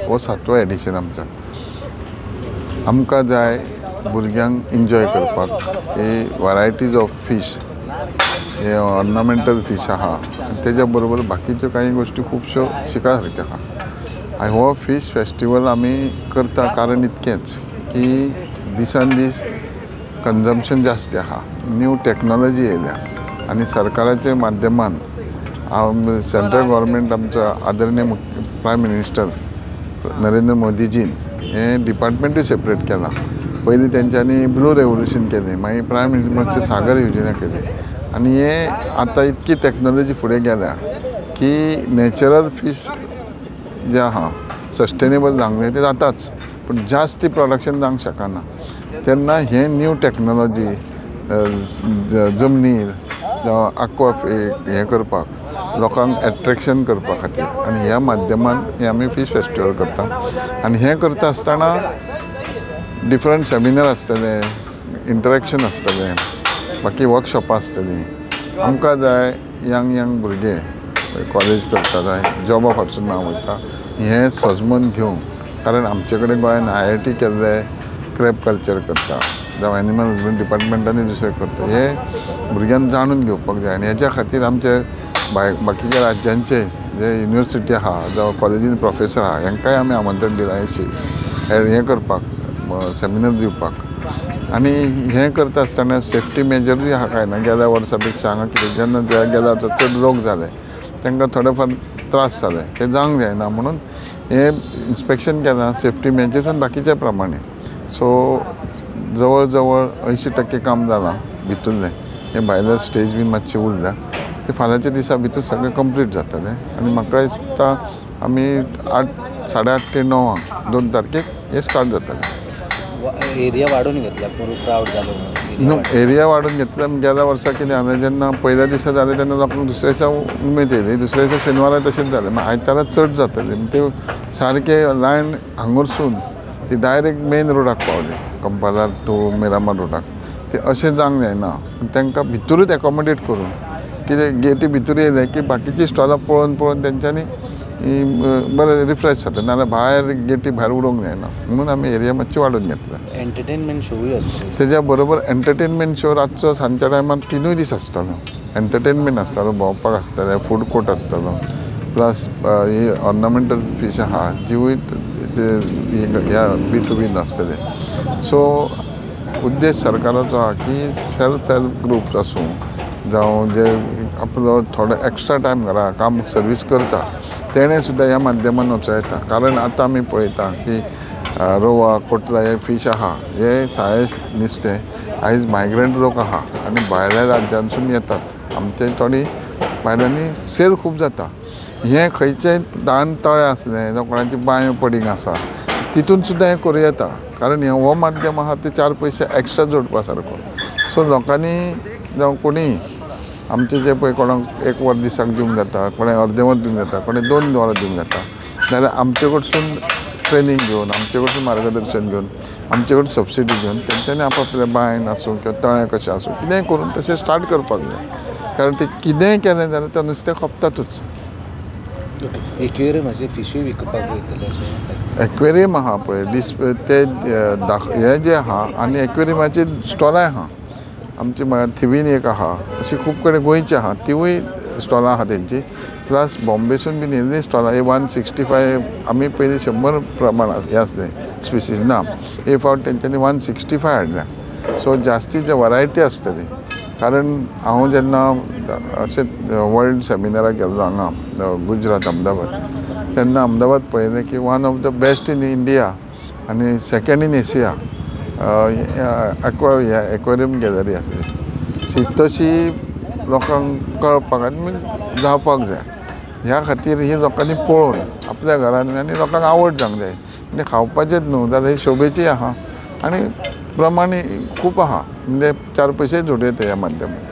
हो 7वो एडिशन आमचो. आमकां जाय भुरग्यांक एन्जॉय करपाक हे वरायटीज ऑफ फीश, हे ऑर्नामेंटल फीश आहा, तेज्या बरोबर बाकीच्यो कांय गोश्टी खुबश्यो शिका सारक्यो आहा. आनी हो फीश फेस्टिवल आमी करता कारण इतकेंच की दिसान दीस कन्जम्पशन जास्त आहा, न्यू टॅक्नोलॉजी येयल्या आनी सरकाराच्या माध्यमान सेंट्रल गव्हर्मेंट आमचो आदरणीय प्रायम मिनिस्टर नरेंद्र मोदीजीन हें डिपार्टमेंटूय सेपरेट केलां. पयलीं तेंच्यांनी ब्लू रेवोल्युशन केलें, मागीर प्रायम मिनिस्टरचे सागर योजना केली आनी हें आतां इतकी टॅक्नोलॉजी फुडें गेल्या की नॅचरल फीश जे आहा सस्टेनेबल जावंक जाय तें जाताच, पूण जास्ती प्रोडक्शन जावंक शकना. तेन्ना हें न्यू टॅक्नोलॉजी जमनीर जावं आक्वा हें करपाक लोकांक एट्रेक्शन करपा खातीर आनी ह्या माध्यमान हें आमी फीश फेस्टिवल करता. आनी हें करता आसतना डिफरंट सेमिनार आसतले, इंटरेक्शन आसतलें, बाकी वर्कशॉपां आसतलीं. आमकां जाय यंग यंग भुरगे कॉलेज करता जाय जॉबा फाटसून ना वयता हें सजमन घेवंक, कारण आमचे कडेन गोंयान IIT केल्ले क्रॅब कल्चर करता जावं एनिमल हजबंड डिपार्टमेंटांनी दुसरें करता, हें भुरग्यांक जाणून घेवपाक जाय. आनी हेज्या खातीर आमचे बाकीच्या राज्यांचे जे युनिवर्सिटी आहा जावं कॉलेजीन प्रोफेसर आहा हेंकांय आमी आमंत्रण दिलां हें करपाक, सेमिनार दिवपाक. आनी हें करता आसतना सेफ्टी मेजरूय आहा काय ना, गेल्या वर्सा पेक्षा हांगा कितें जेन्ना गेल्या वर्सा चड लोक जाले तांकां थोडे फार त्रास जाले, ते जावंक जायना म्हणून हें इन्स्पेक्शन केलां सेफ्टी मेजर्स आनी बाकीच्या प्रमाणे. सो जवळ जवळ 80% काम जालां भितुरलें, हें भायलें स्टेज बीन मातशें उरल्या ते फाल्यांच्या दिसा भितर सगळें कंप्लीट जातलें. आनी म्हाका दिसता आमी 8, 8:30 ते 9 2 तारखेक हें स्टार्ट जातलें. एरिया वाडोवन घेतला पूण क्रावड जालो न्हू, एरिया वाडोवन घेतला. गेल्या वर्सा कितें जालें, जेन्ना पयल्या दिसा जालें तेन्ना लोकांक दुसऱ्या दिसा उमेद येयली, दुसऱ्या दिसा शेनवारा तशेंच जालें, मागीर आयतारा चड जातलें. ते सारकें लायन हांगरसून ती डायरेक्ट मेन रोडाक पावली, कंपालार टू मिरामार रोडाक. ते अशें जावंक जायना, तांकां भितरूच एकोमोडेट करून कितें गेटी भितर येयले की बाकीचीं स्टॉलां पळोवन पळोवन तेंच्यांनी बरें रिफ्रेश जाता, नाजाल्यार भायर गेटी भायर उडोवंक जायना म्हणून आमी एरिया मातशी वाडोवन घेतला. एंटरटेनमेंट शोवूय आसतलो तेज्या बरोबर, एंटरटेनमेंट शो रातचो सांजच्या टायमार 3 दीस आसतलो. एंटरटेनमेंट आसतलो, भोंवपाक आसतलें, फूड कोर्ट आसतलो, प्लस ही ऑर्नामेंटल फीश आहा जिवूय ह्या B2B आसतले. सो उद्देश सरकाराचो आहा की सेल्फ हेल्प ग्रुप्स आसूं जावं जे आपलो थोडो एक्स्ट्रा टायम घरा काम सर्वीस करता तेणें सुद्दां ह्या माध्यमान वचों येता. कारण आतां आमी पळयता की रोवा कोटला हे फीश आहा हे साये नुस्तें आयज मायग्रंट लोक आहा आनी भायल्या राज्यांसून येतात, आमचे थोडी भायल्यांनी सेल खूब जाता. हें खंयचेंय दान तळें आसलें जावं कोणाची बांयो पडींग आसा तितून सुद्दां हें करूं येता, कारण हो माध्यम आहा ते 4 पयशे एक्स्ट्रा जोडपा सारको. सो लोकांनी जावं कोणीय आमचे जे पळय कोणाक 1 वर दिसाक दिवंक जाता, कोणें अर्दें वर दिवंक जाता, कोणें 2 वरां दिवंक जाता, जाल्यार आमचे कडसून ट्रेनींग घेवन, आमचे कडसून मार्गदर्शन घेवन, आमचे कडसून सबसिडी घेवन तेंच्यांनी आपआपल्या बांयन आसूं किंवा तळें कशें आसूं कितेंय करून तशें स्टार्ट करपाक जाय, कारण ते कितेंय केलें जाल्यार तें नुस्तें खपतातूच. एक्वेरियमाचे फिशूय विकपाक येतले अशें एक्वेरियम आहा पळय ते हें जें आहा आनी एक्वेरियमाची स्टॉलांय आहा आमची थिवीन एक आहा, अशी खूब कडेन गोंयची आहा तिवूय स्टॉलां आहा तेंची. प्लस बॉम्बेसून बीन येयल्लीं स्टॉलां, हे 165 आमी पयलीं 100 प्रमाण हें आसलें स्पिशीज ना, हे फावट तेंच्यांनी 165 हाडल्या. सो जास्तीचे वरायटी आसतली, कारण हांव जेन्ना अशें वर्ल्ड सेमिनाराक गेल्लो हांगा गुजरात अहमदाबाद, तेन्ना अहमदाबाद पळयलें की 1 of the best in India आनी 2nd in Asia aquarium gallery आसली. तशी लोकांक कळपाक आनी जावपाक जाय, ह्या खातीर ही लोकांनी पळोवन आपल्या घरान आनी लोकांक आवड जावंक जाय. म्हणजे खावपाचेंच न्हू जाल्यार ही शोभेची आहा आनी प्रमाणे खूब आहा, म्हणजे 4 पयशे जोडयता ह्या माध्यमांत.